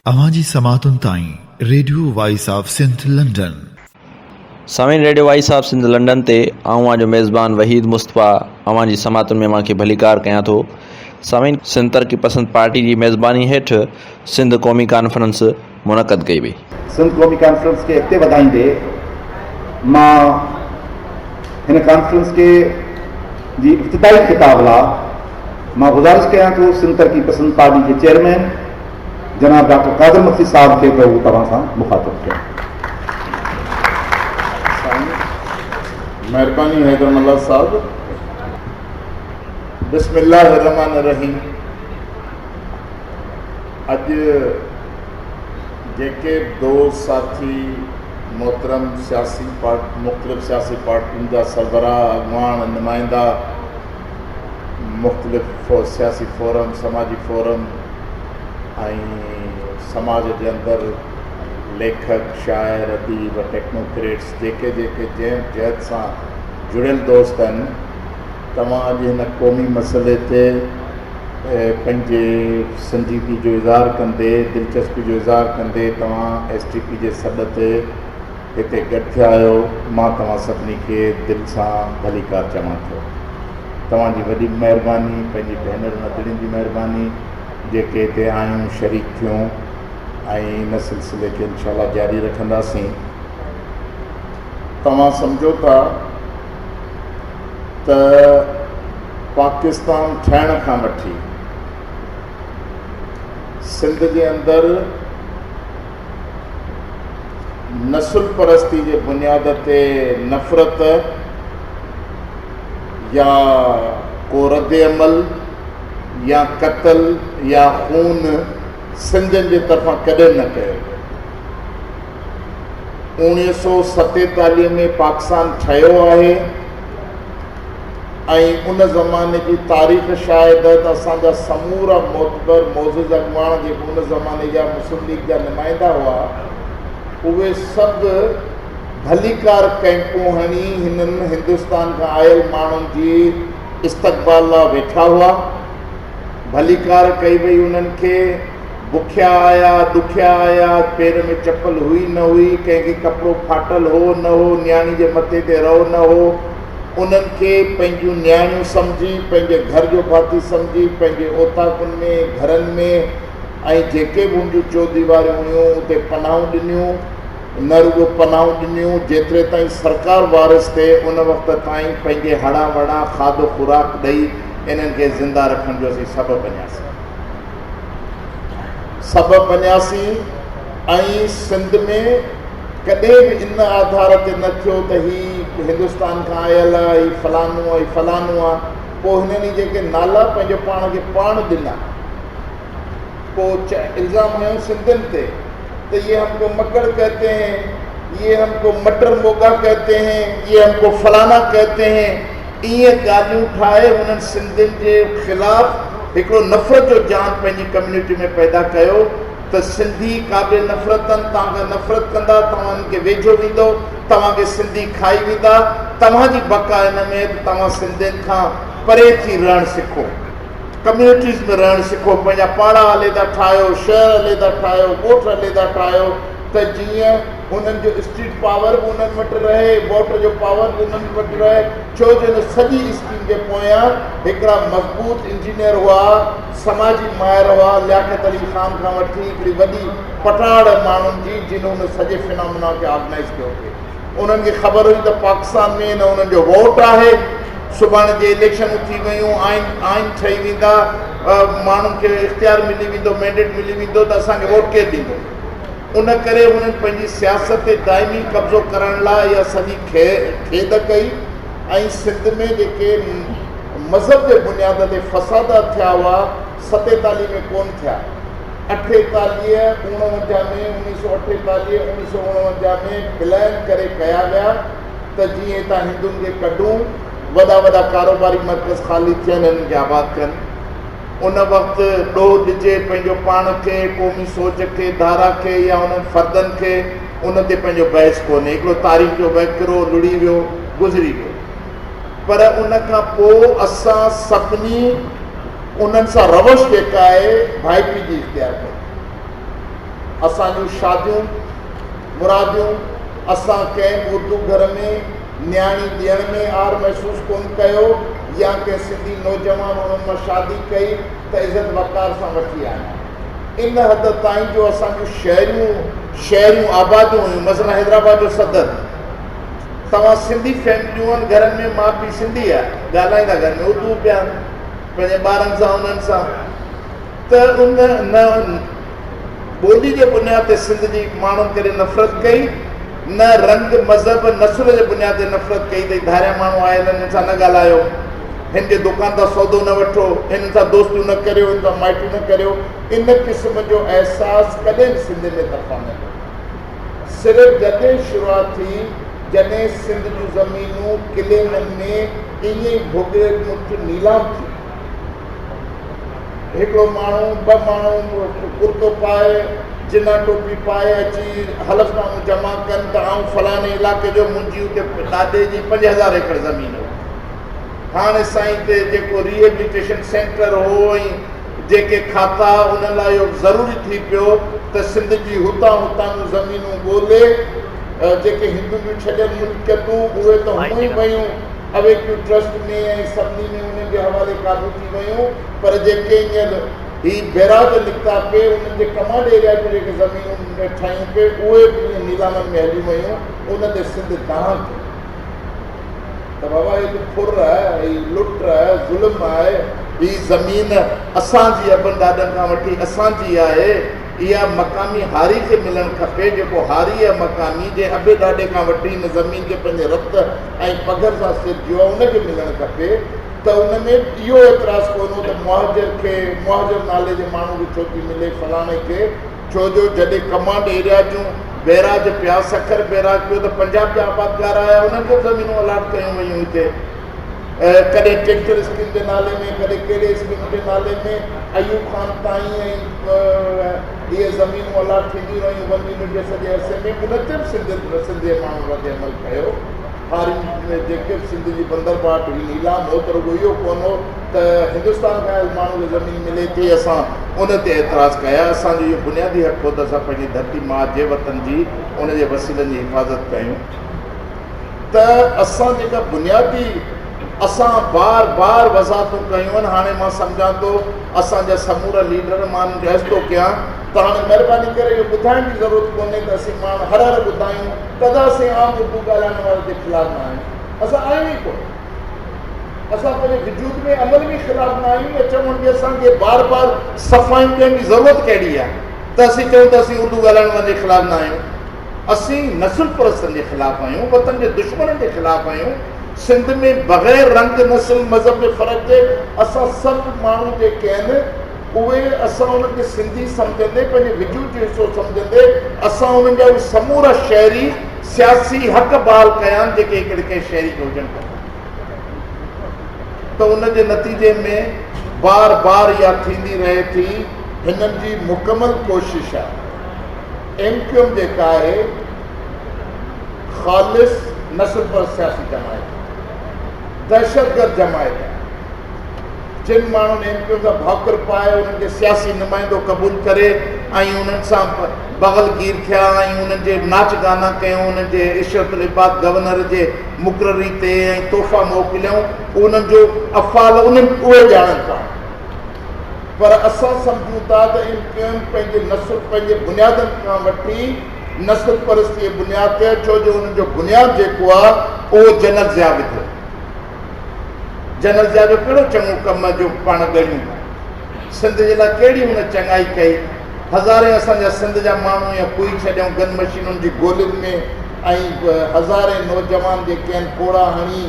اوهان جي سماعتن تائين radio voice of Sindh London. سامعين radio voice of Sindh London تي آئون اوهان جو ميزبان وحيد مصطفيٰ اوهان جي سماعتن ۾ اوهان کي ڀليڪار ڪيان ٿو. سامعين سنڌ ترقي پسند پارٽي جي ميزباني هيٺ سنڌ قومي ڪانفرنس منعقد ڪئي وئي. سنڌ قومي ڪانفرنس کي اڳتي وڌائيندي مان هن ڪانفرنس کي جي ابتدائي خطاب لا مان گذارش ڪيان ٿو سنڌ ترقي پسند پارٽي جي چيئرمين جناب ڊاڪٽر قادر مگسي صاحب کي ته هو توهان سان مخاطب ٿين. سائين مهرباني حيدر ملاح صاحب. بسم الله الرحمٰن الرحيم اڄ جيڪي به دوست ساٿي محترم سياسي پارٽ مختلف سياسي پارٽين جا سربراهه اڳواڻ نمائندا مختلف سياسي فورم سماجي فورم ۽ سماج جي اندر ليکڪ، شاعر، اديب، ٽيڪنوڪريٽس جيڪي جيڪي جنهن به جهت سان جڙيل دوست آهن توهان اڄ هن قومي مسئلي تي پنهنجي سنجيدگي جو اظهار ڪندي دلچسپي جو اظهار ڪندي توهان ايس ٽي پي جي سڏ تي هتي گڏ ٿيا آهيو مان توهان سڀني کي دل سان ڀليڪار چوان ٿو. توهان جي وڏي مهرباني، پنهنجي ڀينرن ادڙين جي مهرباني جيڪي هتي آيون شريڪ ٿيون ۽ ان سلسلي کي انشاء الله جاري رکنداسين. توهان سمجهو ٿا ته پاڪستان ٺهڻ کان وٺي سنڌ جي اندر نسل پرستي جي بنياد تي نفرت يا ڪو رد عمل يا قتل يا خون سنڌين جي طرفان ڪڏهن نه ڪيو ويو. 1947 ۾ پاڪستان ٺهيو آهي ۽ ان زماني جي تاريخ شاهد آهي ته اسان جا سمورا معتبر معزز اڳواڻ جيڪي ان زماني جا مسلم ليگ جا نمائندا هئا اهي سڀ ڀليڪار ڪئمپون هڻي هنن هندستان کان آيل ماڻهن جي استقبال لاء ويٺا هئا. ڀليڪار ڪئي وئي انهن کي. بکيا آيا، ڏکيا آيا، پير ۾ چپل هئي نه هئي، ڪنهن کي ڪپڙو ڦاٽل هو نه هو، نياڻي جي مٿي تي رئو نه هو. انهن کي پنهنجون نياڻيون سمجهي، پنهنجي گهر جو ڀاتي سمجهي، پنهنجي اوطاقن ۾، گهرن ۾ ۽ جيڪي به هن جون چوديواريون هيون، اتي پناهون ڏنيون. نه رڳو پناهون ڏنيون، جيتري تائين سرڪار وارث ٿئي، ان وقت تائين پنهنجي هڙان وڙان کاڌو خوراڪ ڏئي انهن کي زنده رکڻ جو اسين سبب بنياسين. سبب بنياسين ۽ سنڌ ۾ ڪڏهن به ان آڌار تي نه ٿيو ته هي هندستان کان آيل آ، هي فلانو آ، هي فلانو آ. پوء هنن هي جيڪي نالا پنهنجو پاڻ کي پاڻ ڏنا. پوء الزام هنيو سنڌين تي ته يي هم ڪو مڪڙ ڪهتي هين، يي هم ڪو مٽر موڳا ڪهتي هين، يي هم ڪو فلانا ڪهتي هين. ائين ڳالهيون ٺاهي هنن سنڌين جي خلاف هڪڙو نفرت جو جان پنهنجي ڪميونٽي ۾ پيدا ڪيو ته سنڌي قابل نفرت آهن، توهان کان نفرت ڪندا، توهان انهن کي ويجهو ويندو، توهان کي سنڌي کائي ويندا، توهان جي بقا ان ۾ آهي ته توهان سنڌين کان پري ٿي رهڻ سکو. ڪميونٽيز ۾ رهڻ سکو، پنهنجا پاڙا عليحده ٺاهيو، شهر عليحده ٺاهيو، ڳوٺ عليحده ٺاهيو ته جيئن هنن جو اسٽريٽ پاور به انهن وٽ رهي، ووٽ جو پاور به انهن وٽ رهي، ڇو جو هن سڄي اسڪيم جي پويان هڪڙا مضبوط انجنيئر هئا، سماجي ماهر هئا، لياقت علي خان کان وٺي هڪڙي وڏي پٽاڙ ماڻهن جي جن ان سڄي فنامنا کي آرگنائيز ڪيو پئي. انهن کي خبر هئي ته پاڪستان ۾ نه انهن جو ووٽ آهي، سڀاڻي جي اليڪشنون ٿي ويون، آئين آئين ٺهي ويندا، ماڻهن کي اختيار ملي ويندو، مينڊيٽ ملي ويندو ته اسان کي ووٽ ڪير ڏيندو؟ ان ڪري هنن پنهنجي سياست تي دائمي قبضو ڪرڻ لاء اها سڄي کيڏ ڪئي ۽ سنڌ ۾ جيڪي مذهب جي بنياد تي فسادات ٿيا هئا، ستيتاليهه ۾ ڪونه ٿيا. اٺيتاليهه اوڻونجاهه ۾ اڻويهه سؤ اٺيتاليهه اڻويهه سؤ اوڻونجاهه ۾ پلان ڪري ڪيا ويا ته جيئن هتان هندن کي ڪڍون، وڏا وڏا ڪاروباري مرڪز خالي ٿين هنن کي آباد ڪن. ان وقت ڏوهه ڏجي پنهنجو پاڻ کي، قومي سوچ کي، ڌارا کي يا انهن فردن کي، ان تي پنهنجو بحث ڪونهي. هڪڙو تاريخ جو وهڪرو لڙهي ويو، گذري ويو. پر ان کان پوء اسان سڀني انهن سان روش جيڪا آهي ڀائپي جي اختيار ڪئي. اسان جون شاديون مراديون، اسان ڪنهن به اردو گهر ۾ نياڻي ڏيڻ ۾ عار محسوس ڪونه ڪيو يا ڪنهن سنڌي نوجوان انهن مان شادي ڪئي ته عزت وقار سان وٺي آيا. ان حد تائين جو اسان جون شهريون شهريون آباديون هيون مثلا حيدرآباد جو صدر توهان سنڌي فيمليون آهن گهرن ۾ ماء پيء سنڌي آهي ڳالهائيندا گهر ۾ اردو پيا پنهنجي ٻارن سان انهن سان ته ان نه ٻولي جي بنياد تي سنڌ جي ماڻهن ڪڏهن نفرت ڪئي نه رنگ مذهب نسل جي بنياد تي نفرت ڪئي ته ڌاريا ماڻهو آيل آهن هن سان نه ڳالهايو هن جي دڪان تان سودو نه وٺو هنن سان دوستيون نه ڪريو هن سان مائٽيون نه ڪريو ان قسم جو احساس ڪڏهن به سنڌ ۾ طرفان نه ٿيو صرف جڏهن شروعات ٿي جڏهن سنڌ جون زمينون ڪليمن ۾ ائين ئي ڀوڳي مٺ نيلام ٿيون. هڪڙو ماڻهو ٻه ماڻهو ڪرتو پائي جنا ٽوپي پائي اچي حلف نامو جمع ڪن ته آئون فلاڻي علائقي جو منهنجي اتي ڏاڏي جي 5000 ايڪڙ زمين هئي. هاڻي سائين تي جيڪو ريهيبليٽيشن سينٽر هو ۽ جيڪي کاتا انهن لاء اهو ضروري ٿي پيو ته سنڌ جي هتان هتان جون زمينون ڳولي جيڪي هندن جون ڇڏيل ملڪيتون اهي ته هونئن ئي ويون اويڪيو ٽرسٽ ۾ ۽ سڀني ۾ انهن جي حوالي قابو ٿي ويون پر جيڪي هينئر هي بيراج نڪتا پي انهن جي ڪمانڊ ايريا جون جيڪي زمينون ٺاهيون پي اهي به ائين نيلامن ۾ هليون ويون ان تي سنڌ دانهن ڪئي ته بابا هي ته ڦر آهي هي لٽ آهي ظلم آهي هي زمين اسان جي ابن ڏاڏن کان وٺي اسان جي آهي اها مقامي هاري کي ملڻ کپي جيڪو هاري آهي مقامي جنهن ابي ڏاڏي کان وٺي هن زمين کي پنهنجي رت ۽ پگهر سان سرجيو آهي ان کي ملڻ کپي ته ان ۾ اهو اعتراض ڪونه هو ته مهاجر کي مهاجر نالي جي ماڻهو کي ڇو ٿي ملي فلاڻي کي ڇو جو جڏهن ڪمانڊ ايريا جون بئراج پيا سکر بئراج پيو ته پنجاب جا آبادگار آيا انهن کي به زمينون الاٽ ڪيون ويون هتي ڪڏهن ٽريڪٽر اسڪيم جي نالي ۾ ڪڏهن ڪهڙي اسڪيم جي نالي ۾ ايوب خان تائين ۽ اهي زمينون الاٽ ٿينديون رهيون ون يونٽ جي سڄي عرصي ۾ ان تي به سنڌ سنڌ جي ماڻهن رد عمل ڪيو هارين ۾ جيڪي به سنڌ جي بندرباٽ هئي نيلام هو ته رڳو اهو ڪونه هو ته هندستان کان آيل ماڻهو کي زمين ملي ٿي اسان ان تي اعتراض ڪيا اسان جو اهو بنيادي حق هو ته اسان پنهنجي ڌرتي ماء جي وطن جي ان جي وسيلن جي حفاظت ڪيون ته اسان جيڪا بنيادي اسان بار بار وضاحتون ڪيون آهن هاڻي مان سمجهان ٿو اسان جا سمورا ليڊر مان انهن کي عرض ٿو ڪيان ته هاڻي مهرباني ڪري اهو ٻڌائڻ جي ضرورت ڪونهي ته اسين پاڻ هر هر ٻڌايون ته ادا اسين عام اردو ڳالهائڻ وارن جي خلاف نه آهيون اسان آهيون ئي ڪونه اسان پنهنجي وجود ۾ عمل ۾ خلاف نه آهيون يا چوڻ جي اسان کي بار بار صفايون ڏيڻ جي ضرورت ڪهڙي آهي ته اسين چئون ته اسين اردو ڳالهائڻ وارن جي خلاف نه آهيون اسين نسل پرستن جي خلاف آهيون، وطن جي دشمنن جي خلاف آهيون، سنڌ ۾ بغير رنگ، نسل، مذهب جي فرق جي اسان سڀ ماڻهو جيڪي آهن اهي اسان انهن کي سنڌي سمجهندي پنهنجي وجود جو حصو سمجهندي اسان انهن جا اهي سمورا شهري سياسي حق بحال ڪيا آهن جيڪي هڪڙي ڪنهن شهري کي هجڻ کپن ته ان جي نتيجي ۾ بار بار اها ٿيندي رهي ٿي هنن جي مڪمل ڪوشش آهي. ايم ڪيو ايم جيڪا آهي خالص نسل پرست سياسي جماعت آهي، دهشتگرد جماعت آهي. جن ماڻهن ايم ڪيو ايم سان ڀاڪر پائي انهن کي سياسي نمائندو قبول ڪري ۽ انهن سان بغلگير ٿيا ۽ انهن جي ناچ گانا ڪيون، انهن جي عشرت العباد گورنر جي مقرري تي ۽ تحفا موڪليائون، انهن جو افعال انهن اهي ڄاڻن ٿا. پر اسان سمجهون ٿا ته ايم ڪيو ايم پنهنجي نسل پنهنجي بنيادن کان وٺي نسل پرستي جي بنياد تي ڇو جو انهن جو بنياد جيڪو آهي اهو جنرل ضياء وڌو. جنرل ضياء جو ڪهڙو چڱو ڪم جو پاڻ ڳڻيون ٿا. سنڌ جي لاء ڪهڙي هن چڱائي ڪئي. هزارين اسان جا سنڌ جا ماڻهو يا ڪوئي ڇڏيائون گن مشينن جي گولين ۾ ۽ هزارين نوجوان جيڪي آهن ڪوڙا هڻي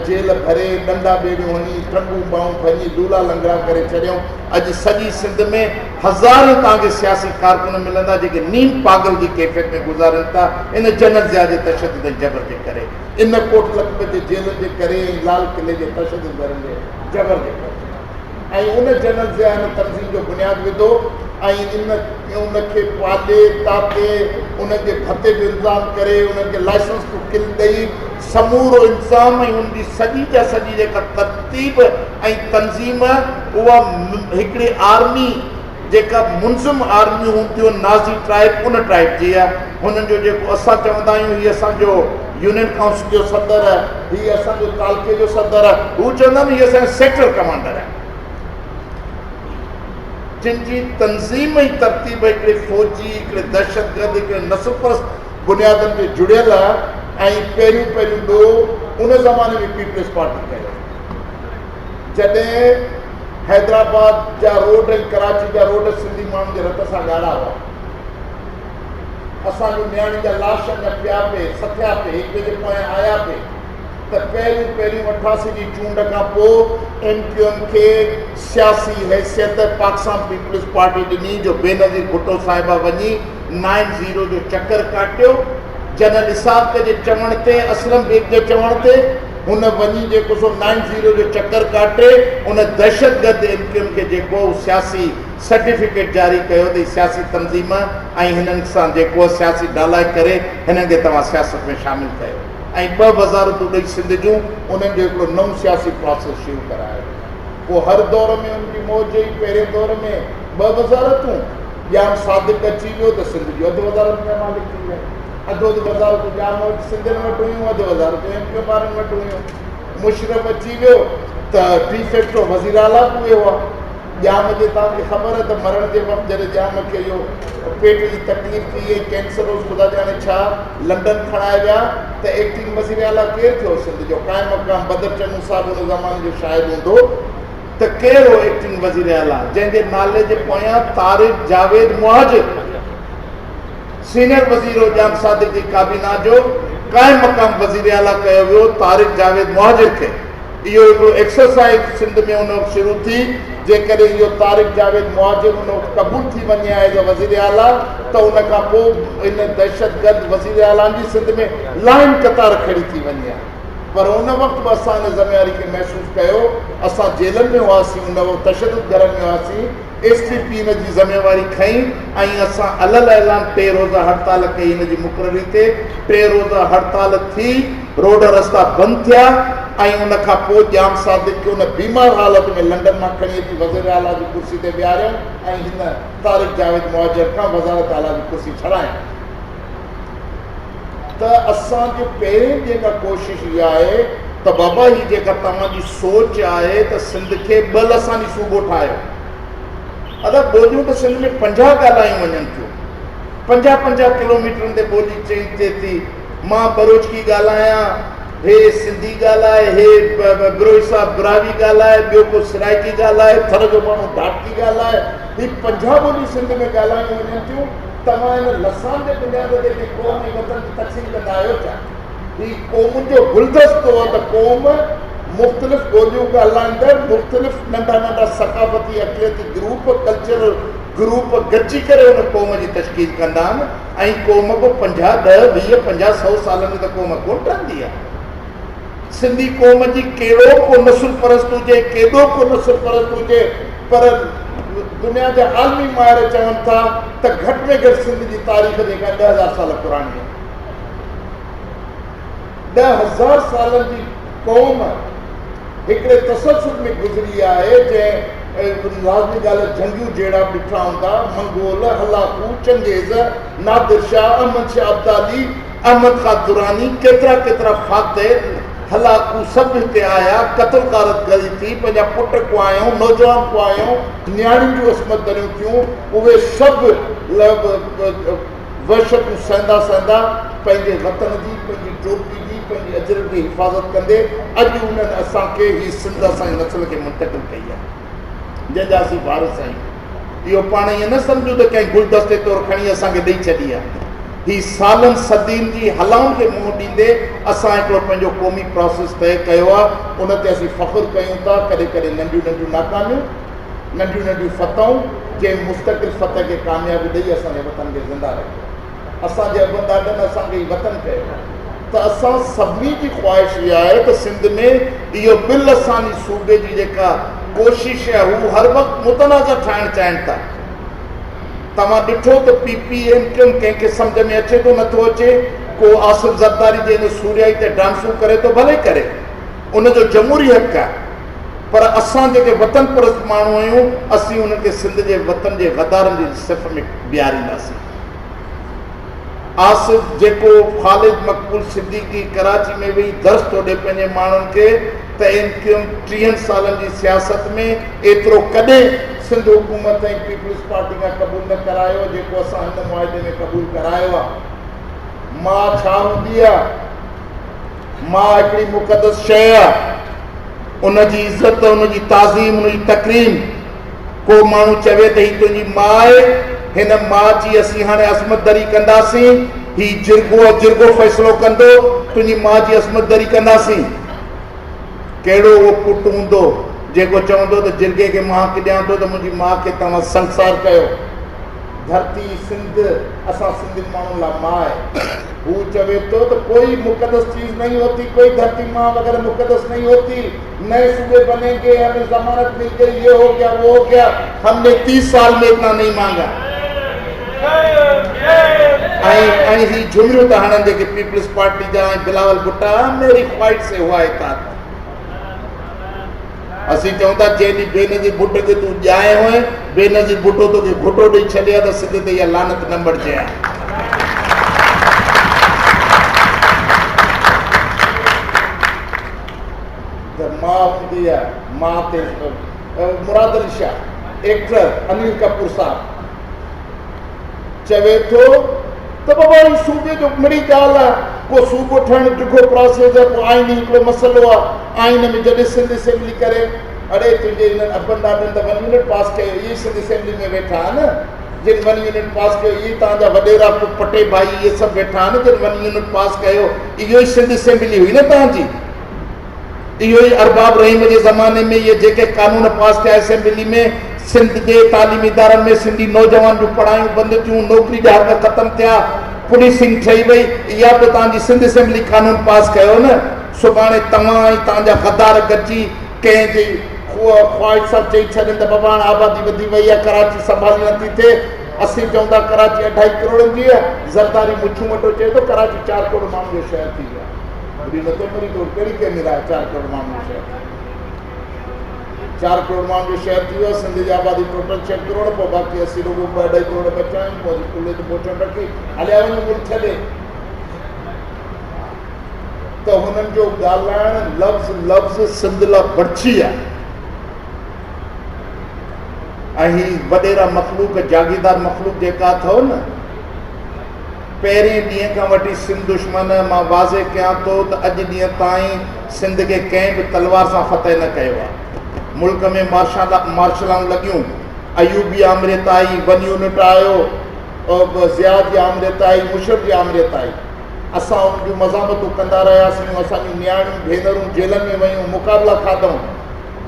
جيل ڀري، ڏنڊا ٻيڙيون هڻي، ٽنگون ٻانهون ڀڃي لولا لنگڙا ڪري ڇڏيائون. اڄ سڄي سنڌ ۾ هزارين توهان کي سياسي ڪارڪن ملندا جيڪي نيم پاڳل جي ڪيفيت ۾ گذارين ٿا ان جنرل ضياء جي تشدد ۽ جبر جي ڪري، ان ڪوٽ لکپت جي جيلن جي ڪري ۽ لال قلعي جي تشدد ڀرين جي جبر جي ڪري. ۽ ان جنرل ضياء ان تنظيم جو بنياد وڌو ۽ ان ان کي پالي تاتي انهن جي ڀتي جو انتظام ڪري انهن کي لائسنس ٽو ڪل ڏئي سمورو انتظام ۽ ان جي سڄي جا سڄي جيڪا ترتيب ۽ تنظيم اها هڪڙي آرمي جيڪا منظم آرميون هونديون آهن نازي ٽائيپ ان ٽائيپ جي آهي. هنن جو جيڪو اسان چوندا آهيون هي اسان جو يونين ڪائونسل جو صدر آهي، هي اسان جو تعلقي جو صدر آهي، هو چوندا آهن هي اسان جو سيڪٽر ڪمانڊر آهي. جن جي تنظيم ۽ ترتيب هڪڙي فوجي، هڪڙي دهشتگرد، هڪڙي نسل پرست بنيادن تي جڙيل آهي ۽ پهريون پهريون ڏوهه ان زماني ۾ پيپلز پارٽي ڪيو جڏهن حيدرآباد جا روڊ ۽ ڪراچي جا روڊ سنڌي ماڻهن جي رت سان ڳاڙها هئا. اسان جون نياڻين جا لاش اڃا پيا پئي، سٿيا پئي، هڪ ٻئي جي پويان آيا پئي ته پهريون پهريون 88 جي چونڊ کان پوء ايم ڪيو ايم کي سياسي حيثيت پاڪستان پيپلز پارٽي ڏني جو بينظير ڀٽو صاحبه وڃي نائن زيرو جو چڪر ڪاٽيو، جنرل اسحاق جي چوڻ تي، اسلم بيگ جي چوڻ تي هن وڃي جيڪو سو نائن زيرو جو چڪر ڪاٽي ان دهشتگرد ايم ڪيو ايم کي جيڪو هو سياسي سرٽيفڪيٽ جاري ڪيو ته هي سياسي تنظيم ۽ هنن سان جيڪو سياسي ڊالائي ڪري هنن کي توهان سياست ۾ شامل ڪيو ۽ ٻه وزارتون ڏئي سنڌ جون انهن جو هڪڙو نئون سياسي پراسيس شروع ڪرايو. پوء هر دور ۾ ان جي موج هئي، پهرين دور ۾ ٻه وزارتون، ڄام صادق اچي ويو ته سنڌ جون اڌ وزارتن جا مالڪ ٿي ويا. اڌ اڌ وزارتون ڄام وٽ سنڌين وٽ هيون، اڌ وزارتون ايم ڪيو ايم وارن وٽ هيون. مشرف اچي ويو ته ڊي فيڪٽو وزير اعليٰ به اهي هئا. ڄام جي توهان کي خبر آهي ته مرڻ جي وقت جڏهن ڄام کي اهو پيٽ جي تڪليف ٿي ۽ ڪينسر هوس خدا ڄاڻي ڇا، لنڊن کڻائي ويا ته ايڪٽنگ وزير اعليٰ ڪير ٿيو سنڌ جو؟ قائم مقام بدر چنو صاحب ان زماني جو شاهد هوندو ته ڪير هو ايڪٽنگ وزير اعليٰ جنهن جي نالي جي پويان طارق جاويد مهاجر سينئر وزير هو. ڄام صادق جي ڪابينا جو قائم مقام وزير اعليٰ ڪيو ويو طارق جاويد مهاجر کي. اهو هڪڙو ايڪسرسائيز سنڌ ۾ ان وقت شروع ٿي، جيڪڏهن اهو طارق جاويد مهاجر ان وقت قبول ٿي وڃي ها ايز اي وزير اعليٰ ته ان کان پوء ان دهشتگرد وزير اعليٰن جي سنڌ ۾ لائين قطار کڙي ٿي وڃي ها پر ان وقت به اسان ان ذميواري کي محسوس ڪيو، اسان جيلن ۾ هئاسين ان وقت تشدد گهرن ۾ هئاسين، ايس ٽي پي ان جي ذميواري کنئي ۽ اسان علل اعلان ٽي روزه هڙتال ڪئي ان جي مقرري تي ٽي روزه هڙتال ٿي روڊ رستا بند ٿيا ۽ ان کان پوء ڄام صادق کي ان بيمار حالت ۾ لنڊن مان کڻي اچي وزير اعليٰ جي ڪرسي تي ويهاريائون ۽ هن طارق جاويد مهاجر کان وزارت اعليٰ جي ڪرسي ڇڏايائون ته اسان جي پهرين جيڪا ڪوشش اها آهي ته بابا هي جيڪا توهان جي سوچ آهي ته سنڌ کي ٻه لساني صوبو ٺاهيو ادا ٻوليون ته سنڌ ۾ 50 ڳالهايون وڃن ٿيون 50 50 ڪلوميٽرن تي ٻولي چينج ٿئي ٿي مان بروچڪي ڳالهايان هي سنڌي ڳالهائي هي بروهي صاحب براهوي ڳالهائي ٻيو ڪو سرائڪي ڳالهائي ٿر جو ماڻهو ڍاٽڪي ڳالهائي هي 50 ٻوليون سنڌ ۾ ڳالهايون وڃن ٿيون توهان ان لسان جي بنياد تي ڪنهن قوم ۽ وطن جي تقسيم ڪندا آهيو ڇا؟ هي قومن جو گلدستو آهي ته قوم مختلف ٻوليون ڳالهائيندڙ مختلف ننڍا ننڍا ثقافتي اقليتي گروپ، ڪلچرل گروپ، گڏجي ڪري ان قوم جي تشڪيل ڪندا آهن ۽ قوم ڪو پنجاهه، ڏهه، 20، 50، سئو سالن ۾ ته قوم ڪونه ٺهندي آهي. سنڌي قوم جي ڪهڙو ڪو نسل پرست هجي، ڪيڏو ڪو نسل پرست هجي پر دنيا جا عالمي ماهر چون ٿا ته گهٽ ۾ گهٽ سنڌ جي تاريخ جيڪا 10,000 سال پراڻي آهي. 10,000 سالن جي قوم هڪڙي تسلسل ۾ گذري آهي جنهن لازمي ڳالهه جنگيون جهيڙا به ڏٺا هوندا، منگول، هلاڪو، چنگيز، نادر شاهه، احمد شاهه ابدالي، احمد خان دراني، ڪيترا ڪيترا فاتح، هلاڪو سڀ هتي آيا، قتل غارت گري ٿي، پنهنجا پٽ ڪهايائون، نوجوان ڪهايائون، نياڻين جون عصمت دريون ٿيون، اهي سڀ وحشتون سهندا سهندا پنهنجي وطن جي، پنهنجي ٽوپي جي، پنهنجي اجرڪ جي حفاظت ڪندي اڄ انهن اسان کي هي سنڌ اسان جي نسل کي منتقل ڪئي آهي، جنهن جا اسين وارث آهيون. اهو پاڻ ائين نه سمجهون ته ڪنهن گلدستي طور کڻي اسان کي ڏئي ڇڏي آهي. هي سالن صدين جي هلائن کي منهن ڏيندي اسان هڪڙو پنهنجو قومي پراسيس طئي ڪيو آهي، ان تي اسين فخر ڪيون ٿا. ڪڏهن ڪڏهن ننڍيون ننڍيون ناڪاميون، ننڍيون ننڍيون فتحون، جنهن مستقل فتح کي ڪاميابي ڏئي اسان جي وطن کي زنده رکيو آهي. اسان جي ابن ڏاڏن اسان کي هي وطن ڪيو آهي ته اسان سڀني جي خواهش اها آهي ته سنڌ ۾ اهو ٻه لساني صوبي جي جيڪا ڪوشش آهي هو هر وقت متنازع ٺاهڻ چاهين ٿا. توهان ڏٺو ته پي پي ايم ڪيو ڪنهن کي سمجهه ۾ اچي ٿو نٿو اچي، ڪو آصف زرداري جي ان سوريائي تي ڊانسون ڪري ٿو ڀلي ڪري ان جو جمهوري حق آهي. پر اسان جيڪي وطن پرست ماڻهو آهيون، اسين انهن کي سنڌ جي وطن جي غدارن جي صف ۾ بيهارينداسين. آصف جيڪو خالد مقبول صديقي ڪراچي ۾ ويهي درس ٿو ڏي پنهنجي ماڻهن کي ته ايم ڪيو ايم ٽيهن سالن جي سياست ۾ ايترو ڪڏهن سنڌ حڪومت ۽ پيپلز پارٽي کان قبول نه ڪرايو جيڪو اسان هن معاهدي ۾ قبول ڪرايو آ. ماء ڇا هوندي آ؟ ماء هڪڙي مقدس شيء آ. ان جي عزت، ان جي تعظيم، ان جي تڪريم. ڪو ماڻهو چوي ته هي تنهنجي ماء آهي، هن ماء جي اسين هاڻي عصمت دري ڪنداسين، هي جرڳو جرڳو فيصلو ڪندو، تنهنجي ماء جي عصمت دري ڪنداسين. ڪهڙو اهو پٽ هوندو جيڪو چوندو ته جرڳي کي مان حق ڏيان ٿو ته منهنجي ماء کي توهان سنگسار ڪيو. ڌرتي سنڌ اسان سنڌين ماڻهن لاء ماء آهي. هو چوي ٿو ته ڪوئي مقدس چيز نهين هوتي، ڪوئي ڌرتي ماء وغيره مقدس نهين هوتي، نئي صوبي بنين گي، همين ضمانت مل گئي، يي هو گيا وو هو گيا، هم ني تيس سال مين اتنا نهين مانگا. ۽ ۽ هي جهمريون ٿا هڻن جيڪي پيپلز پارٽي جا ۽ بلاول ڀٽا ميري خواهش سي هوا اتحاد. اسين چئون ٿا جنهن ڏينهن بينظير ڀٽو کي تون ڄائي هئين، بينظير ڀٽو توکي گهٽو ڏئي ڇڏي ها ته سنڌ تي اها لعنت نه مڙجي ها. ته ماء هوندي آهي، ماء تي مراد علي شاهه ايڪٽر انيل ڪپور صاحب چوي ٿو ته بابا هي صوبي جو مڙئي ڳالهه آهي، ڪو صوبو ٺهڻ ڊگهو پراسيس آهي، پوء آئيني هڪڙو مسئلو آهي، آئين ۾ جڏهن سنڌ اسيمبلي ڪري، اڙي تنهنجي انهن ابن ڏاڏن ته ون يونٽ پاس ڪيو، اهي ئي سنڌ اسيمبلي ۾ ويٺا آهن، جن ون يونٽ پاس ڪيو، اهي ئي توهان جا وڏيرا پٽي ڀائي اهي سڀ ويٺا آهن، جن ون يونٽ پاس ڪيو، اهو ئي سنڌ اسيمبلي هئي نه توهان جي. اهو ئي ارباب رحيم جي زماني ۾ اهي جيڪي قانون پاس ٿيا اسيمبلي ۾ سنڌ جي تعليمي ادارن ۾ سنڌي نوجوان جون پڙهايون بند ٿيون، نوڪري جا حق ختم ٿيا، پوليسنگ ٺهي وئي، اها به توهان جي سنڌ اسيمبلي قانون پاس ڪيو نه، سڀاڻي توهان ۽ توهان جا غدار گڏجي ڪنهن جي خواهش سان چئي ڇڏين ته بابا هاڻ آبادي وڌي وئي آهي ڪراچي سنڀالي نٿي ٿئي، اسين چئون ٿا ڪراچي اڍائي ڪروڙن جي آهي، زرداري مڇون وٽو چئي ٿو ڪراچي چار ڪروڙ ماڻهن جو شهر ٿي ويو آهي. ٻڌي نٿو مري ٿو ڪهڙي ڪيميرا آهي چار ڪروڙ ماڻهن جو شهر چار ڪروڙ ماڻهن جو شهر ٿي ويو سنڌ جي آبادي ٽوٽل ڇهه ڪروڙ پوء باقي اسين رڳو ٻه اڍائي ڪروڙ بچا آهيون پوء اسين ڪلهي تي پوچڻ رکي هليا وڃون ملڪ ڇڏي ته هنن جو ڳالهائڻ لفظ لفظ سنڌ لاء بڙڇي آهي ۽ هي وڏيرا مخلوق جاگيردار مخلوق جيڪا اٿو نه پهرين ڏينهن کان وٺي سنڌ دشمن، مان واضح ڪيان ٿو ته اڄ ڏينهن تائين سنڌ کي ڪنهن به تلوار سان فتح نه ڪيو آهي. ملڪ ۾ مارشلائون لڳيون، ايوبي آمريت آئي، ون يونٽ آيو، ضياء جي آمريت آئي، مشرف جي آمريت آئي. اسان ان جون مزاحمتون ڪندا رهياسين، اسان جون نياڻيون ڀينرون جيلن ۾ ويون، مقابلا کاڌائون.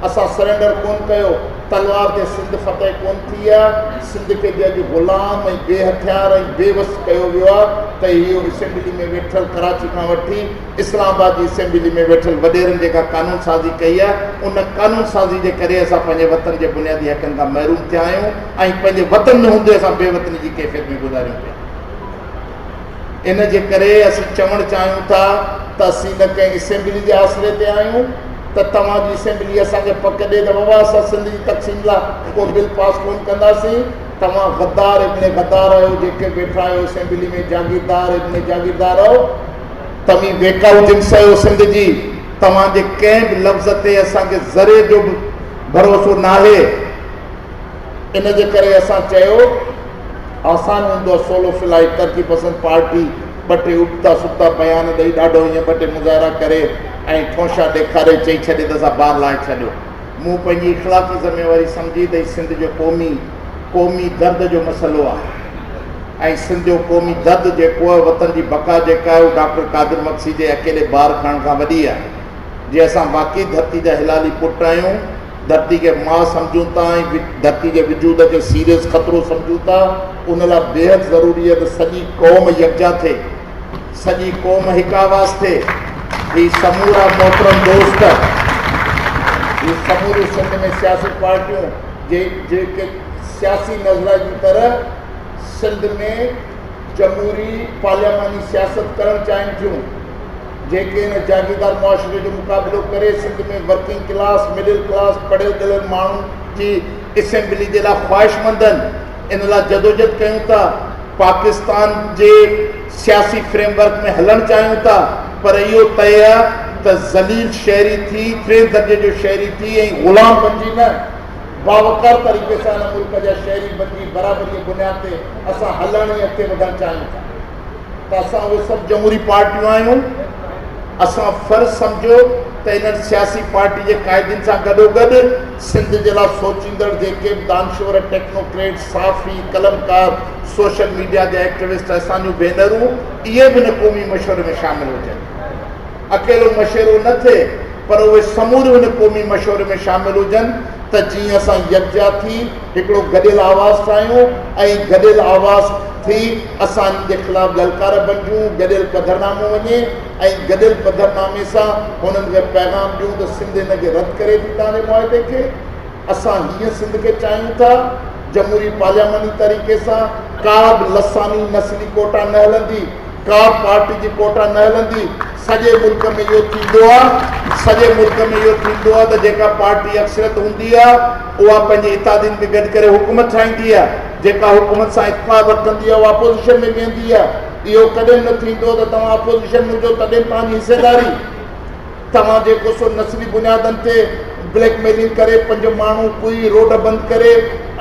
اسان سرينڊر ڪونه ڪيو، تلوار تي سنڌ فتح ڪونه ٿي آ، سنڌ کي جي اڄ غلام ۽ بي هٿيار ۽ بي وس ڪيو ويو آ ته اهو اسيمبلي ۾ ويٺل ڪراچي کان وٺي اسلام آباد جي اسيمبلي ۾ ويٺل وڏيرن جيڪا قانون سازي ڪئي آ ان قانون سازي جي ڪري اسان پنهنجي وطن جي بنيادي حقن کان محروم ٿيا آهيون ۽ پنهنجي وطن ۾ هوندي اسان بي وطني جي ڪيفيت ۾ گذاريون پيا. ان جي ڪري اسين چوڻ چاهيون ٿا ته اسين نه ڪنهن اسيمبلي جي آسري تي آهيون ته توهان جي اسيمبلي اسان کي پڪ ڏي ته بابا اسان سنڌ جي تقسيم لاء ڪو بل پاس ڪونه ڪنداسين. توهان غدار ابن غدار آهيو جيڪي ويٺا آهيو اسيمبلي ۾ جاگيردار ابن جاگيردار آهيو. توهين ويڪائو جنس آهيو سنڌ جي. توهان جي ڪنهن به لفظ تي اسان کي ذري جو به ڀروسو ناهي. ان جي ڪري اسان چيو آسان هوندو آهي سولو فلائي ترقي پسند پارٽي ٻه ٽي ابتا سبتا بيان ڏئي ڏاڍو ائين ٻه ٽي مظاهرا ڪري ۽ ٺونشا ڏيکاري چئي ڇڏي ته اسان بار لاهي ڇڏيو. مون پنهنجي اخلاقي ذميواري سمجهي ته هي سنڌ جو قومي قومي درد جو مسئلو آهي ۽ سنڌ جو قومي درد جيڪو آهي وطن جي بقا جيڪا آهي اهو ڊاڪٽر قادر مگسي جي اڪيلي بار کڻڻ کان وڏي آهي. جي اسان واقعي ڌرتي جا حلالي پٽ آهيون، ڌرتي کي ماء سمجهون ٿا ۽ ڌرتي جي وجود کي سيريس خطرو سمجهون ٿا، ان لاء بيحد ضروري آهي ته سڄي قوم يڪجا ٿئي، سڄي قوم هڪ آواز ٿئي. هي سمورا محترم دوست، هي سموريون سنڌ ۾ سياسي پارٽيون جيڪي سياسي نظرئي جي طرح سنڌ ۾ جمهوري پارلياماني سياست ڪرڻ چاهين ٿيون، جيڪي هن جاگيردار معاشري جو مقابلو ڪري Sindh ۾ working class, middle class, پڙهيل ڳڙهيل ماڻهن جي اسيمبلي جي لاء خواهشمند آهن، ان لاء جدوجھد ڪيون ٿا، پاڪستان جي سياسي فريم ورڪ ۾ هلڻ چاهيون ٿا پر اهو طئي آهي ته ذليل شهري ٿي، ٽئين درجي جو شهري ٿي ۽ غلام بنجي نه، باوقار طريقي سان هن ملڪ جا شهري بنجي برابري جي بنياد تي اسان هلڻ ۽ اڳتي وڌڻ چاهيون ٿا. ته اسان اهي سڀ جمهوري پارٽيون آهيون، اسان فرض سمجهيو ته انهن سياسي پارٽي جي قائدين سان گڏوگڏ سنڌ جي لاء سوچيندڙ جيڪي به دانشور، ٽيڪنوڪريٽ، صحافي، قلمڪار، سوشل ميڊيا جا ايڪٽوسٽ اسان جون ڀينرون اهي به ان قومي مشوري ۾ شامل هجن. اڪيلو مشورو نه ٿئي پر اهي سموريون ان قومي مشوري ۾ شامل هجن ته جيئن اسان يڪجا ٿي هڪڙو گڏيل آواز ٺاهيون ۽ گڏيل آواز ٿي اسان انهن جي خلاف للڪار بنجون، گڏيل پڌرنامو وڃي ۽ گڏيل پڌرنامي سان هنن کي پيغام ڏيون ته سنڌ هن کي رد ڪري ٿي توهان جي معاهدي کي، اسان هيئن سنڌ کي چاهيون ٿا، جمهوري پارلياماني طريقي سان ڪا به لساني نسلي ڪوٽا نه هلندي، ڪا به پارٽي جي ڪوٽا نه هلندي، سڄي ملڪ ۾ اهو ٿيندو آهي، سڄي ملڪ ۾ اهو ٿيندو آهي ته جيڪا پارٽي اڪثريت هوندي آهي اها پنهنجي اتحادين کي گڏ ڪري حڪومت ٺاهيندي آهي، جيڪا حڪومت سان اتفاق رکندي آهي اها اپوزيشن ۾ ويهندي آهي، اهو ڪڏهن نه ٿيندو ته توهان اپوزيشن ۾ هجو تڏهن به توهان جي حصيداري، توهان جيڪو سو نسلي بنيادن تي بليڪ ميلنگ ڪري پنج ماڻهو ڪوئي روڊ بند ڪري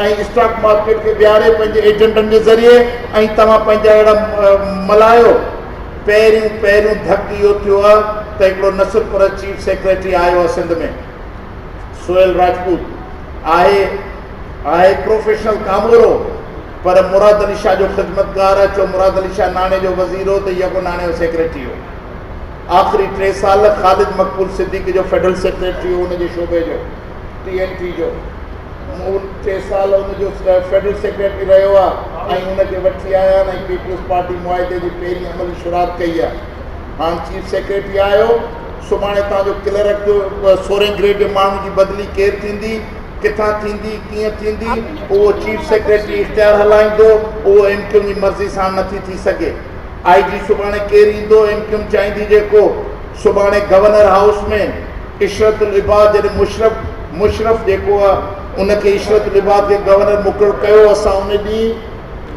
۽ اسٽاڪ مارڪيٽ کي ويهاري پنهنجي ايجنٽن جي ذريعي ۽ توهان پنهنجا اهڙا ملايو. پهريون پهريون ڌڪ اهو ٿيو آهي ته هڪڙو نسل پرست چيف سيڪريٽري آيو آهي سنڌ ۾ سهيل راجپوت آهي آهي پروفيشنل ڪامورو پر مراد علي شاهه جو خدمتگار آهي ڇو مراد علي شاهه ناڻي جو وزير هو ته يڪو ناڻي جو سيڪريٽري هو آخري 3 سال خالد مقبول صديقي جو فيڊرل سيڪريٽري هو ان جي شعبي جو ٽي اين ٽي جو 3 سال ان جو فيڊرل سيڪريٽري رهيو آهي ۽ ان کي وٺي آيا آهن ۽ پيپلز پارٽي معاهدي جي پهرين عملي شروعات ڪئي آهي. هاڻ چيف سيڪريٽري آيو، سڀاڻي تان جو ڪلرڪ جو سورهين گريڊ جي ماڻهو جي بدلي ڪير ٿيندي، ڪٿان ٿيندي، ڪيئن ٿيندي، اهو چيف سيڪريٽري اختيار هلائيندو، اهو ايم ڪيو ايم جي مرضي سان نٿي ٿي سگهي. آء جي سڀاڻي ڪير ايندو، ايم ڪيو ايم چاهيندي جيڪو سڀاڻي گورنر هائوس ۾ عشرت العباد جڏهن مشرف مشرف جيڪو آ ان کي عشرت العباد کي گورنر مقرر ڪيو اسان ان ڏينهن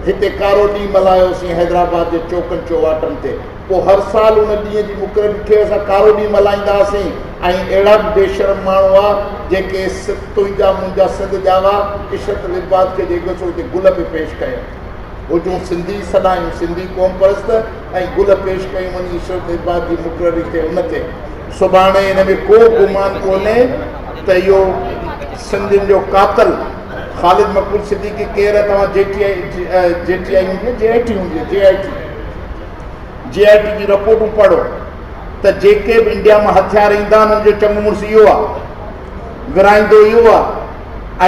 هتي ڪارو ڏينهن ملهايوسين حيدرآباد جي چوڪن چوواٽن تي پوء هر سال ان ڏينهن جي مقرري کي اسان ڪارو ڏينهن ملهائيندا هئاسين ۽ اهڙا به بي شرم ماڻهو هئا جيڪي تنهنجا منهنجا سنڌ ڄاوا عشرت العباد کي جيڪو سو هتي گل پئي پيش ڪيا هجون سنڌي سڏايون سنڌي قوم پرست ۽ گل پيش ڪيون وڃي عشرت العباد جي مقرري تي ان تي سڀاڻي ان ۾ ڪو گمان ڪونهي ته اهو سنڌين جو قاتل خالد مقبول صديقي ڪير آهي توهان جي ٽي آء جي ٽي آء هوندي جي آء ٽي هوندي جي آء ٽي جي آء ٽي جي رپورٽون پڙهو ته جيڪي به انڊيا مان هٿيار ايندا آهن ان جو چڱو مڙس اهو آهي ورهائيندو اهو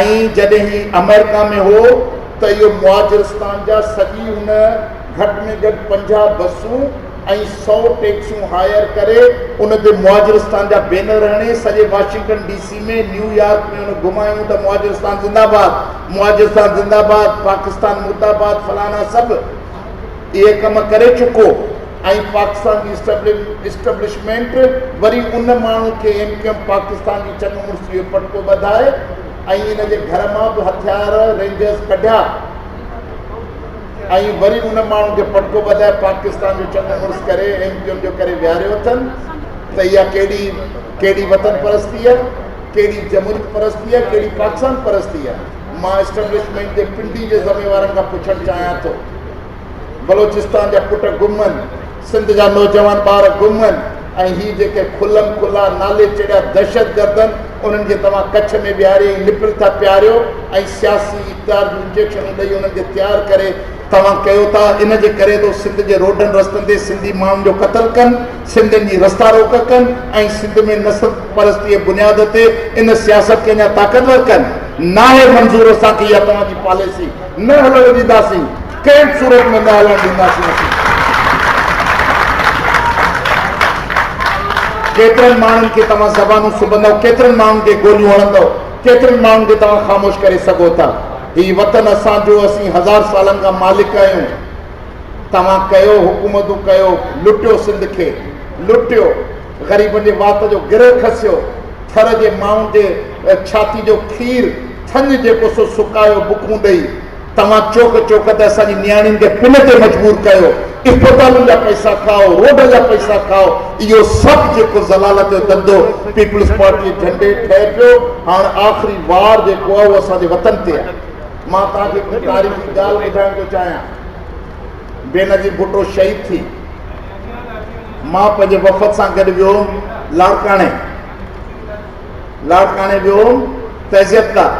آهي ۽ جڏهن هي آمريڪا ۾ هو ته اهو مهاجرستان جا سڄي هن گهٽ ۾ گهٽ 50 بسون ۽ 100 ٽيڪسيون هائر ڪري ان تي مهاجرستان جا بينر هڻي سڄي Washington D C ۾ New York ۾ ان گهمايون ته مهاجرستان زنده باد مهاجرستان زنده باد پاڪستان مرده باد فلانا سڀ اهي ڪم ڪري چڪو ۽ پاڪستان جي اسٽيبلشمينٽ وري ان ماڻهو کي ايم ڪيو ايم پاڪستان جي چڱ مڙسي جو پٽڪو ٻڌائي ۽ ان جي گهر مان به هٿيار رينجرز ڪڍيا ۽ وري ان ماڻهو کي پٽڪو ٻڌائي پاڪستان جو چڱو مڙس ڪري ايم ڪيو ايم جو ڪري ويهاريو اٿن ته اها ڪهڙي ڪهڙي وطن پرستي آهي ڪهڙي جمهوريت پرستي آهي ڪهڙي پاڪستان پرستي آهي مان اسٽيبلشمينٽ جي پنڊي جي ذميوارن کان پڇڻ چاهيان ٿو بلوچستان جا پٽ گم آهن سنڌ جا نوجوان ٻار گم آهن ۽ هي جيڪي کلم کلا نالي چڙهيا دهشتگرد آهن انهن کي توهان ڪڇ ۾ ويهاري ۽ نپل ٿا پياريو ۽ سياسي اقتدار جون انجيڪشنون ڏئي انهن کي تيار ڪري توهان ڪيو ٿا ان جي ڪري ٿو سنڌ جي روڊن رستن تي سنڌي ماڻهن جو قتل ڪن سنڌين جي رستا روڪ ڪن ۽ سنڌ ۾ نسل پرستي جي بنياد تي ان سياست کي اڃا طاقتور ڪن ناهي منظور اسان کي اها توهان جي پاليسي نه هلڻ ڏينداسين ڪنهن به صورت ۾ نه هلڻ ڏينداسين اسين. ڪيترن ماڻهن کي توهان زبانون سبندؤ، ڪيترن ماڻهن کي گوليون هڻندؤ، ڪيترن ماڻهن کي توهان خاموش ڪري سگهو ٿا. هي وطن اسان جو، اسين هزار سالن کان مالڪ آهيون. توهان ڪيو، حڪومتون ڪيو، لٽيو سنڌ کي. لٽيو، غريبن جي وات جو گرهه کسيو، ٿر جي مائن جي ڇاتي جو کير ٿڃ جيڪو سو سڪايو بکون ڏئي، توهان چوڪ چوڪ تي اسان جي نياڻين کي پن تي مجبور ڪيو، اسپتالن جا پئسا کائو، روڊ جا پئسا کائو، اهو سڀ جيڪو ذلالت جو ڌنڌو پيپلز پارٽي جي جهنڊي هيٺ ٺهي پيو، هاڻ آخري وار جيڪو آهي اهو اسان جي وطن تي آهي. مان توهان کي هڪڙي تاريخي ڳالهه ٻڌائڻ ٿو چاهيان. بينظير ڀٽو شهيد ٿي، مان پنهنجي وفد سان گڏ ويو هوم لاڙڪاڻي، لاڙڪاڻي ويو هوم تعزيت لاء.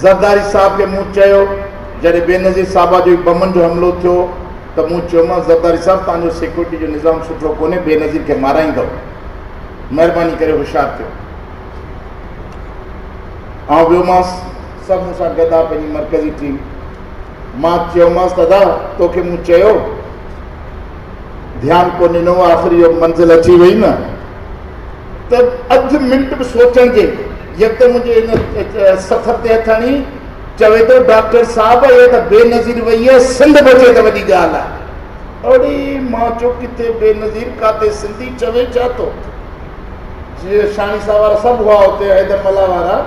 زرداري صاحب کي مون چيو، جڏهن بينظير صاحبه جو بمن جو حملو ٿيو ته مون چيومانس زرداري صاحب توهان جو سيڪيورٽي جو نظام سٺو ڪونهي، بينظير کي مارائيندؤ، مهرباني ڪري هوشيار ٿيو. آئون ويومانس، سڀ مون سان گڏ آ پنهنجي مرڪزي ٽيم. مان چيومانس ته ادا توکي مون چيو ڌيان ڪونه ڏنو، آخر اهو منزل اچي وئي نه. ته اڌ منٽ به سوچڻ جي يڪدم منهنجي ان سٿر تي هٿ هڻي چوي ٿو ڊاڪٽر صاحب اها ته بينظير وئي آهي، سنڌ بچي ته وڏي ڳالهه آهي. اڙي مان چيو ڪٿي بينظير ڪاٿي سنڌي، چوي ڇا ٿو. جي شاڻي صاحب وارا سڀ هئا اتي، حيدر ملاح وارا.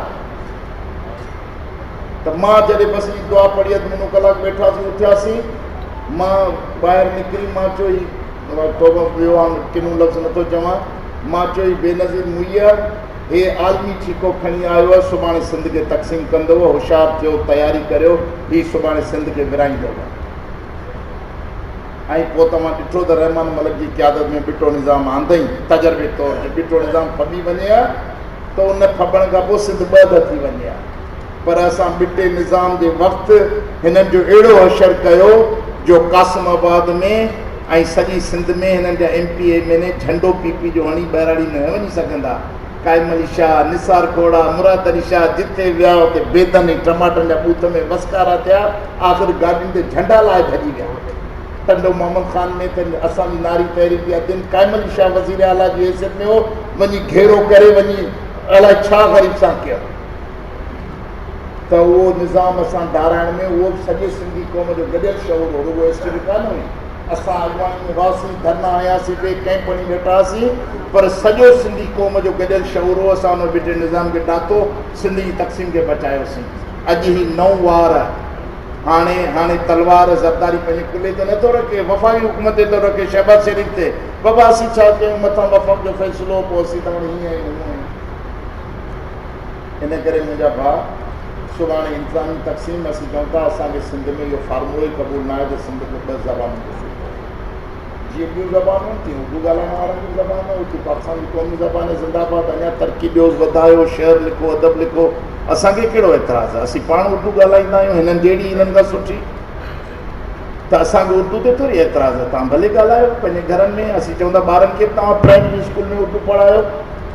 ته مان جڏهن بس جي دعا پڙهي اڌ منو ڪلاڪ ويٺاسين اٿياسين، مان ٻاهر نڪري مان چيو هي توبه ويو آهيان ڪنو لفظ نٿو چوان، مان چيو هي بينظير موئي آهي، هي عالمي ٺيڪو کڻي آيو آهي، سڀاڻي سنڌ کي تقسيم ڪندو، هوشيار ٿيو تياري ڪريو، هي سڀاڻي سنڌ کي ورهائيندو. ۽ پوء توهان ڏٺو ته رحمان ملڪ جي قيادت ۾ ٻٽو نظام آندئين، تجربي طور جي ٻٽو نظام ڦٻي وڃي ها ته ان ڦٻڻ کان پوء سنڌ ٻه اڌ ٿي وڃي ها، پر اسان ٻٽي نظام جي وقت هنن جو اهڙو حشر ڪيو جو قاسم آباد ۾ ۽ سڄي سنڌ ۾ هنن جا M P M N A جهنڊو پي پي جو هڻي ٻهراڙي ۾ نه وڃي سگهندا. قائم علي شاهه، نثار کوڙا، مراد علي شاهه جتي ويا اتي بيدن ۽ ٽماٽن جا ٻوٿ ۾ وسڪارا ٿيا، آخر گاڏين تي جهنڊا لاهي ڀڄي ويا. ٽنڊو محمد خان ۾ ته اسان جي ناري تحريڪ جي ادين قائم علي شاهه وزير اعليٰ جي حيثيت ۾ هو، وڃي گهيرو ڪري وڃي الائي ڇا غريب سان ڪيو ته اهو نظام اسان ڊارائڻ ۾ اهو به سڄي سنڌي قوم جو گڏيل شعور هو، رڳو ايس ٽي پي ڪانه هئي. اسان اڳواڻي ۾ هئاسين، ڌرڻا هنياسين پئي، ڪئمپ هڻي ويٺا هئاسين، پر سڄو سنڌي قوم جو گڏيل شعور هو، اسان ان ٻٽي نظام کي ڊاٿو، سنڌ جي تقسيم کي بچايوسين. اڄ هي نئون وار آهي. هاڻي هاڻي تلوار زرداري پنهنجي ڪلهي تي نٿو رکي، وفاقي حڪومت تي ٿو رکي، شهباز شريف تي. بابا اسين ڇا ڪيون، مٿان وفاق جو فيصلو هو، پوء اسين ته هاڻي هيئن آهيون هونئن آهيون. ان ڪري منهنجا ڀاء سڀاڻي انتظامي تقسيم اسين چئون ٿا اسان کي سنڌ ۾ اهو فارمولو ئي قبول ناهي ته سنڌ ۾ ٻه زبانن جو صوبو آهي. جيئن ٻيون زبانون آهن تيئن اردو ڳالهائڻ وارن جي به زبان آهي، اتي پاڪستان جي قومي زبان آهي زنده آباد اڃا ترقي ڏيوس وڌايو شعر لکو ادب لکو اسان کي ڪهڙو اعتراض آهي اسين پاڻ اردو ڳالهائيندا آهيون هنن جهڙي هنن کان سٺي ته اسان کي اردو تي ٿوري اعتراض آهي توهان ڀلي ڳالهايو پنهنجي گهرن ۾ اسين چون ٿا ٻارن کي به توهان پرائمري اسڪول ۾ اردو پڙهايو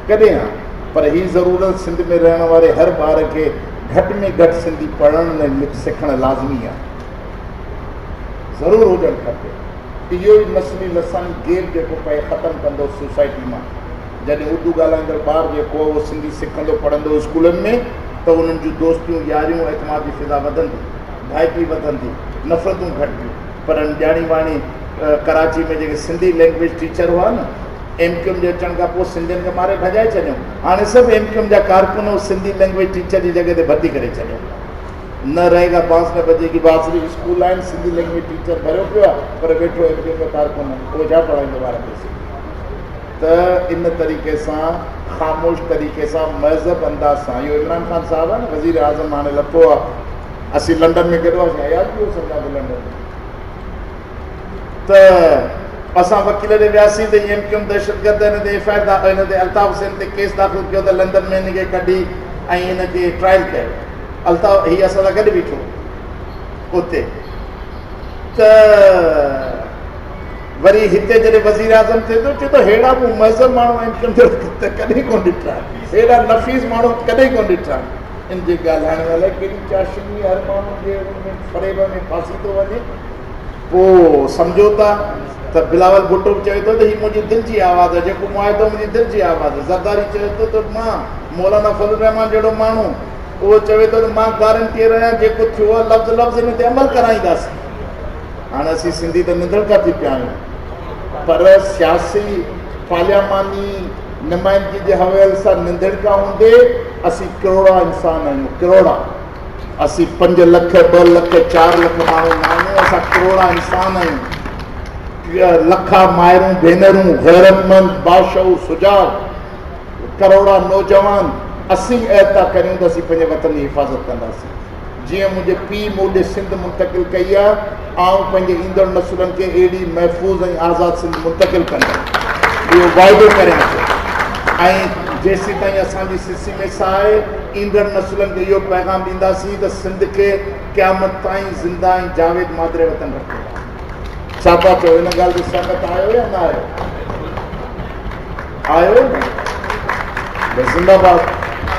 ڪڏهن ها پر هي ضرورت سنڌ ۾ رهڻ واري هر ٻار کي گهٽ ۾ گهٽ سنڌي پڙهڻ ۽ سکڻ لازمي آهي. ضرور هجڻ کپي. اهو ئي نسلي لساني گيپ جيڪو پئي ختم ڪندو سوسائٽي مان. جڏهن اردو ڳالهائيندڙ ٻار جيڪو آهي اهو سنڌي سکندو پڙهندو اسڪولن ۾ ته انهن جون دوستيون ياريون اعتماد جي فضا وڌندي، ڀائپي وڌندي، نفرتون گهٽبيون. پر ڄاڻي واڻي ڪراچي ۾ جيڪي سنڌي لينگويج ٽيچر هئا نه، ايم ڪيو ايم جي اچڻ کان پوء سنڌين کي ماري ڀڄائي ڇڏيائون. هاڻي سڀ ايم ڪيو ايم جا ڪارڪن سنڌي لينگويج ٽيچر جي جڳهه تي ڀرتي ڪري ڇڏيائون. نه رهيگا بانس نه بجيگي بانسري اسڪول آهن سنڌي لينگويج ٽيچر ڀريو پيو آهي پر ويٺو ايم ڪيو ايم جو ڪارڪن آهي اهو ڇا پڙهائيندو ٻارن کي سنڌي. ته ان طريقي سان خاموش طريقي سان مهذب انداز سان اهو عمران خان صاحب آهي نه وزير اعظم هاڻي لٿو آهي اسين لنڊن ۾ گڏ هئاسين اياز به هو سمجهان ٿو لنڊن ۾ ته اسان وڪيل ڏي وياسين ته ايم ڪيو ايم دهشتگرد هن تي ايف I R هن تي الطاف حسين تي ڪيس داخل ڪيو ته لنڊن ۾ هن کي ڪڍي ۽ هن کي ٽرائل ڪيو الطاف هي اسان سان گڏ بيٺو اتي ته وري هتي جڏهن وزير اعظم ٿئي ٿو چئي ٿو ههڙا مون مهذب ماڻهو ايم ڪيو ايم ته ڪڏهن ڪونه ڏٺا ههڙا نفيس ماڻهو ڪڏهن ڪونه ڏٺا ان جي ڳالهائڻ ۾ الائي ڪهڙي چاشني هر ماڻهو جي ان ۾ فريب ۾ ڦاسي ٿو وڃي پوء سمجهو ٿا ته بلاول ڀٽو به چوي ٿو ته هي منهنجي دل جي آواز آهي، جيڪو معاهدو منهنجي دل جي آواز آهي. زرداري چوي ٿو ته مان مولانا فضل الرحمان جهڙو ماڻهو اهو چوي ٿو ته مان گارنٽيئر آهيان جيڪو ٿيو آهي لفظ لفظ ان تي عمل ڪرائينداسين. هاڻي اسين سنڌي ته نڌڻڪا ٿي پيا آهيون. پر سياسي پارلياماني نمائندگي جي حوالي سان ننڌڻڪا هوندي اسين ڪروڙا انسان آهيون ڪروڙا اسين پنج لک ٻه لک چار لک ماڻهو نه آهيون اسان ڪروڙا انسان آهيون لکا مائرون ڀينرون غيرتمند باشعور سجاڳ ڪروڙا نوجوان اسين عهد ٿا ڪريون ته اسين پنهنجي وطن جي حفاظت ڪنداسين. جيئن منهنجي پيء مون ڏي سنڌ منتقل ڪئي آهي، آئون پنهنجي ايندڙ نسلن کي اهڙي محفوظ ۽ آزاد سنڌ منتقل ڪندس. اهو واعدو ڪريان ٿو ۽ جيسيتائين اسان جي سسي ۾ ساهه آهي، ايندڙ نسلن کي اهو پيغام ڏينداسين ته سنڌ کي قيامت تائين زنده ۽ جاويد مادر وطن رکيو ويندو. ڇا ٿا چئو، ان ڳالهه تي سهمت آهيو يا نه آهيو؟ آهيو نه؟ بس زنده باد.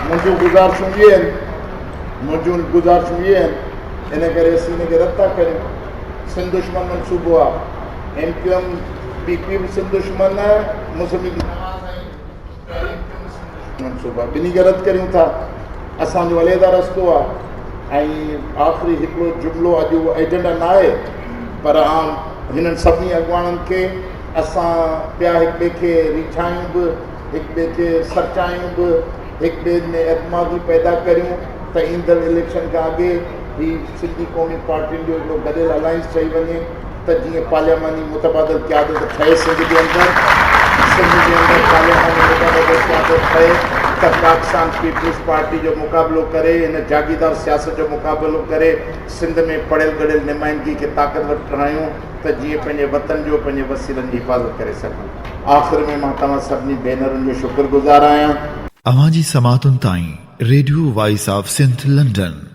منهنجون گذارشون اهي آهن. منهنجون گذارشون اهي آهن. ان ڪري اسين ان کي رد ٿا ڪريون. سنڌ دشمن منصوبو آهي. M Q M P P به سنڌ دشمن آهي، مسلم ليگ نواز ۽ تحريڪ به سنڌ دشمن منصوبو آهي. ٻنهي کي رد ڪريون ٿا. اسان جو عليحده رستو آهي. ۽ آخري هڪڙو جملو اڄ اهو ايجنڊا نه آهي پر آئون هنن سڀني اڳواڻن کي اسان پيا هڪ ٻئي کي ريجهايون به، هڪ ٻئي کي سرچايون به، هڪ ٻئي ۾ اعتمادي پيدا ڪريون ته ايندڙ اليڪشن کان اڳي هي سنڌي قومي پارٽين جو هڪڙو گڏيل الائنس ٺهي وڃي ته جيئن پارلياماني متبادل قيادت ٺهي سنڌ جي اندر سنڌ جي اندر پارلياماني متبادل قيادت ٺهي ته پاڪستان پيپلز پارٽي جو مقابلو ڪري هن جاگيردار سياست جو مقابلو ڪري سنڌ ۾ پڙهيل ڳڙهيل نمائندگي کي طاقتور ٺاهيون ته جيئن پنهنجي وطن جو پنهنجي وسيلن جي حفاظت ڪري سگهون. آخر ۾ مان توهان سڀني ڀينرن جو شڪر گذار آهيان. اوهان جي سماعتن تائين radio voice of Sindh London.